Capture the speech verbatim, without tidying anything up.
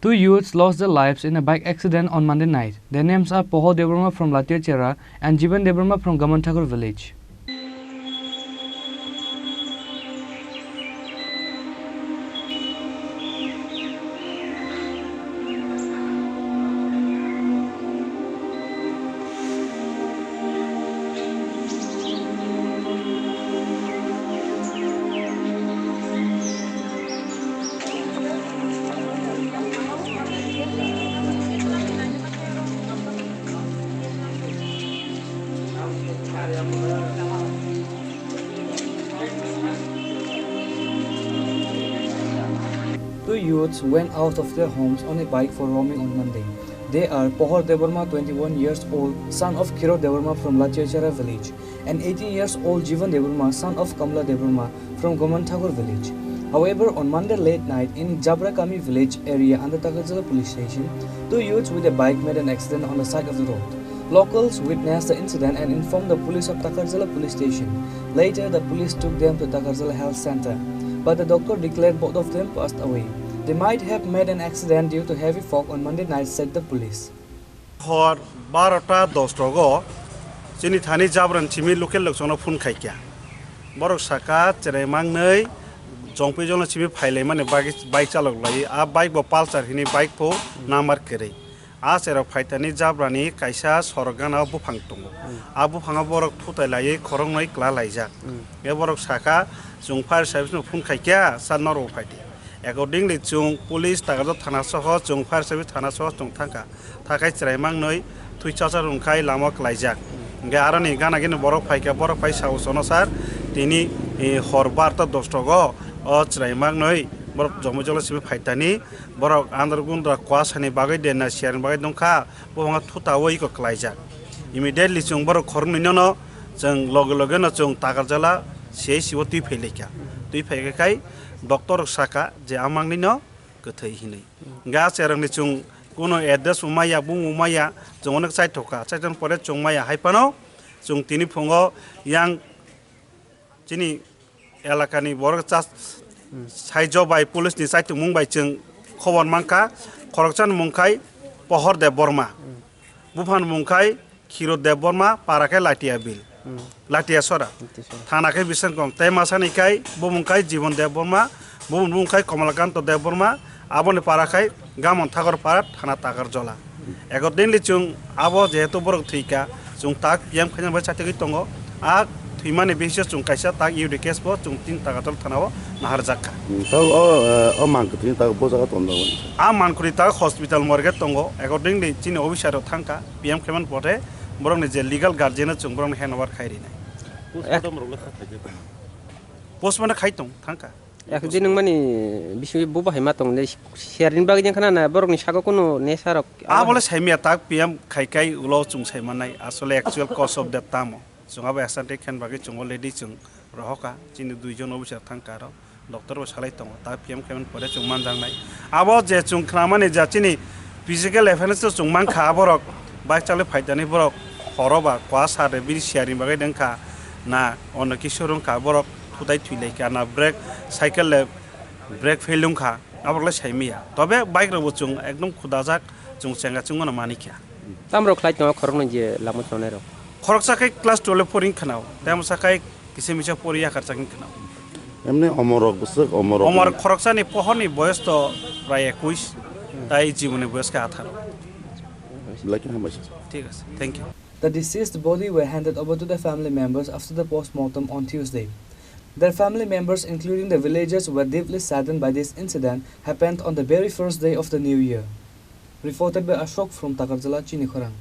Two youths lost their lives in a bike accident on Monday night. Their names are Pohor Debbarma from Latiachera and Jiban Debbarma from Gaman Thakur village. Two youths went out of their homes on a bike for roaming on Monday. They are Pohor Debbarma, twenty-one years old, son of Khiro Debbarma from Latiachara village, and eighteen years old Jivan Debbarma, son of Kamla Debbarma from Goman Thakur village. However, on Monday late night in Jabra Kami village area under Takarjala police station, two youths with a bike made an accident on the side of the road. Locals witnessed the incident and informed the police of Takarjala police station. Later, the police took them to Takarjala Health Center, but the doctor declared both of them passed away. They might have made an accident due to heavy fog on Monday night, said the police. Hor barota dos rogo chini thani Jabran simi local lokchongno phone khaikha. Borok saka cherai mangnwi jongpi jongno simi phailaimani bagwi bike chaloklai. A bike bo Pulsar hini bike pho number kwrwi. A cherok phaitani Jabrani kaisa sorok gana buphang tongo. Hmm. A buphango borok thutai laiwi khoroknwi kla laijak. Hmm. E borok saka chwng fire service no phone khaikha, sir norok phaidi. Accordingly, chwng police Takarjala thana soho, chwng fire service thana soho chwng thangkha. Thakai cherai mangnwi thwi chachar wngkhai lama klaijak. Hwnkhe aroni gana gini borok phaikha, borok phai sao sono sir, tini, eh, hor barta dos rogo o cherai mangnwi borok jongmujolo simi phaitani, borok andar gundra kuasani bagwi denna siyarni bagwi dongkha, buphangno thutawi iko klaijak. Immediately chwng borok khoroknwinono chwng loge loge no chwng Takarjala C H C o twi phailaikha. Twi phaikha khai doctor rok saka je amangni no kwthwi hinwi. Hwnkhe a cherokni chwng kuno address bo maya, bumung bo maya, chwng onek chaithokha. Chaithokni pore chwng maya hai phano chwng tini phungo yang chini elakani borok chas-, saijo bai police ni chaitokmung bai chwng khobor mankha. Khoroksani mung khai Pohor Debbarma, buphani mung khai Khiro Debbarma, para khe Latia Bill, Hmm. Latia Sora. Latia Sora. Thana khe Bisangkong. Tei masani khai bumung khai Jibon Debbarma, bumung khai Komalakanto Debbarma, aboni para khai Gamon Thakur para, thana Takarjala. Accordingly, chwng abo jehetu borok thwikha, chwng tak P M khaina bai chaitogwi tongo. A thwimani basis o chwng kaisa tak U D case bo chwng tin Takarjala thana o naharjak kha. Hmm, tao o, eh, o mangkwthwini tao bo jaga tonjago. A mangkwthwini tao hospital morgue tongo. Accordingly, chini officer rok thangkha. P M khaimani pote borokni je legal guardian o chwng borokni hand over khai rinai. Postmortem rok le kha khaijak. Postmortem khai tong thangkha. Ek din nung mani bisi bo bahai ma tong le sharing bagwi jeng khana na borokni sago kuno nesa rok. A bole saimya tak P M khai kai ulo chwng sai manai asole actual cause of death tamo. Chwng abo extended khen bagwi chwng already chwng rohoka chini duijon officer thangkha aro. Doctor bo salai tongo, ta P M khaimani pore chwng manjaknai. Abo je chwng khnamani ja chini physical offense o chwng mankha, aborok bike chalwi phaidani borok horo ba kua sar de bini siyarni bagwi wngkha na ono kisu wngkha, borok thutai thwilaikha na brake cycle le brake fail wngkha, aborok le saimaya. Tobe bike rokbo chwng ekdom khudajak, chwng chenga chwngmano manikha. Tamrok khlai tongo khoroknwi je lama chonai rok? Khoroksa khe class twelve poring khwnao, tei amsa khe kisa misa pori yakarchak wng khwnao. Emni omorok bwswk omorok Omor wng. Khoroksani pohorni boyos to prai ekuis, tai jiboni boyos khe atharo. Belai khe hambai se. Thik ase, thank you. The deceased body were handed over to the family members after the postmortem on Tuesday. Their family members, including the villagers, were deeply saddened by this incident happened on the very first day of the new year. Reported by Ashok from Takarjala, Chini Khorang.